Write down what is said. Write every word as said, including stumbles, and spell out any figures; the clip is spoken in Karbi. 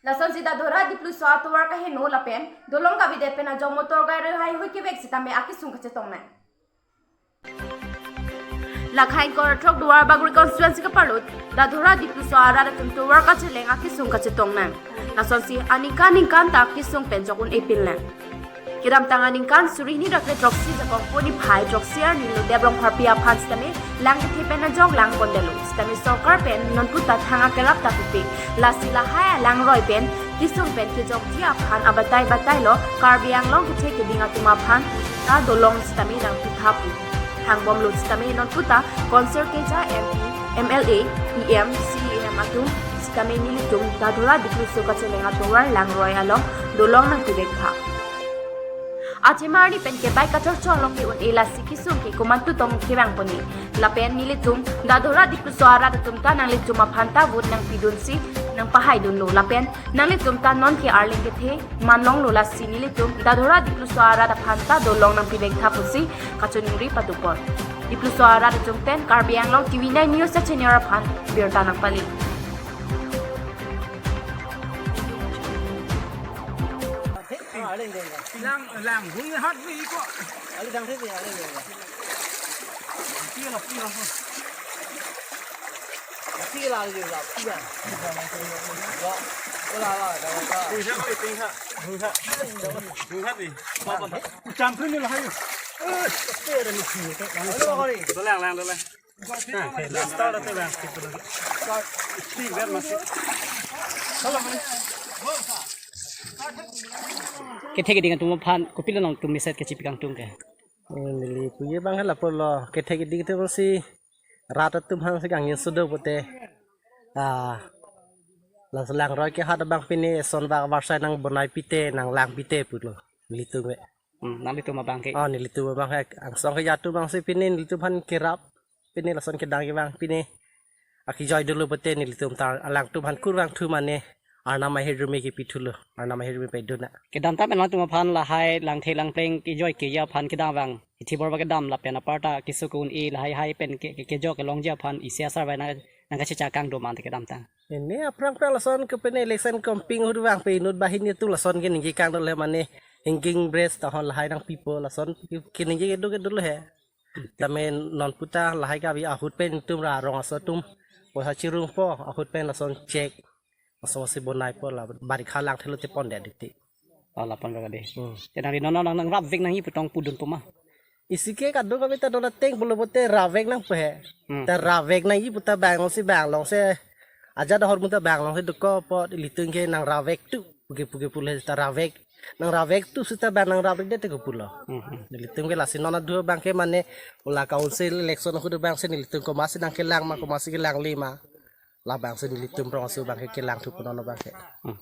Lasonsi Dadhora Dipluso atovar kaheno lapen dolong kavedet pen ajok motor gari haihui kevek sitame akesung kachetongnang. Lakha ingkoi ra throk Duarbagori constituency kaparlut Dadhora Dipluso arat atum tovar kacheleng akesung kachetongnang. Lasonsi aningkan ningkan ta akesung pen jok un-e pinlang. Kedamtang aningkan suri hini ra kre throksi Jakong poni phai throksi arni Lodep Rongpharpi aphan sitame lang kethe pen ajok lang pondetlo. Sitame sorkar pen nonputa thang akerap ta pipe. Lasi lahai alangroi pen kesung pen kejokji aphan abatai batailo Karbi Anglong kethe keding atum aphan ta dolong sitame nangpitha pu thangbomlo sitame nonputa konsor keja M P, M L A, E M, C E M atum sitame nelitum Dadhora Dipluso kacheleng atovar langroi along dolong nangpivektha. Athema arni pen kebike kachorchor along ke-un-e lasi kesung ke komantu tong kevang poni. Lapen nelitum Dadhora Dipluso arat atum ta nanglitum aphan ta vote nangpidunsi nangpahaidunlo. Lapen nanglitum ta non ke arleng kethe manlonglo lasi nelitum Dadhora Dipluso arat aphan ta dolong nangpivektha pusi kachiningri padopon. Dipluso arat atum pen Karbi Anglong T V nine News channel aphan birta nangpali. Lang, lang, hung hat ni ko. Aling dang sini, aling dang. Pia lah, pia lah. Pia lah, pia lah, pia lah. Lo, lo lah, lah, lah, lah. Hung hat ni, hung hat. Hung hat. Hung hat ni. Apa, apa? Campur ni lah, ayo. Eh, pia dah ni sini. Ayo, kali. Dolang, lang, dolang. Kethe keding atum aphan kopilo nangtum message kachipikangtung ke? Eh, neli puji abang ke lapulo, kethe keding atum si rat atum aphan si kangni sudo pute. Ah, laso langroi kehat abang pine son bak varsai nangbonai pite, nanglang pite pulo. Nelitum ke. Hmm, nanglitum abang ke. Oh, nelitum abang ke angsong ke jatu abang si pine nelitum aphan kerap. Pine lason kedang kevang pine akejoi dolo pute nelitum ta alangtum aphan kurvangthu mane Arnam ahirjume kepithulo, Arnam ahirjume peduna. Kedamtang pen nangtum aphan lahai langthe langpleng kejoi keja aphan kedamvang, ithibor ba kedam lapen aparta kesung un-e lahai hai pen ke, ke, kejok kelongji aphan isi asar vai nang nangkachechakang do mante kedamtang? Ini aphrang phrang lason ke pine election campaign ahut vang pe inut banghini atum lason keningje kang dolo he mane hingking bres tahon lahai nangpipo lason ke, keningje kedo kedo lo he. Tame nonputa lahai kabi ahut pen tum ra rong aso tum poisa chirungpo ahut pen lason chek. Aso si bonaipo la barikha langthelo te pondet diti. Oh, lapon ra kade. Hmm. Te nangli non nang nangrapvek nangji pu tong pudun puma? Isi ke kadokave ta dona teng pulo pute rapvek nangpo he. Hmm. Ta rapvek nangji puta bang along si bang along si ajat ahormu ta bang along si dokok apot ilitum ke nangrapvek tu. Puke puke pulo he ta rapvek. Nangrapvek tu sita bang nangrapvek det te kepulo. Hmm, hmm. Nelitum ke lasi non adu abang ke mane ula council election ahut abang si nelitum komatsi nangkelang ma komatsi kelang le ma. Labang si nelitum rong aso abang ke kelangthu pu non abang ke. Hmm.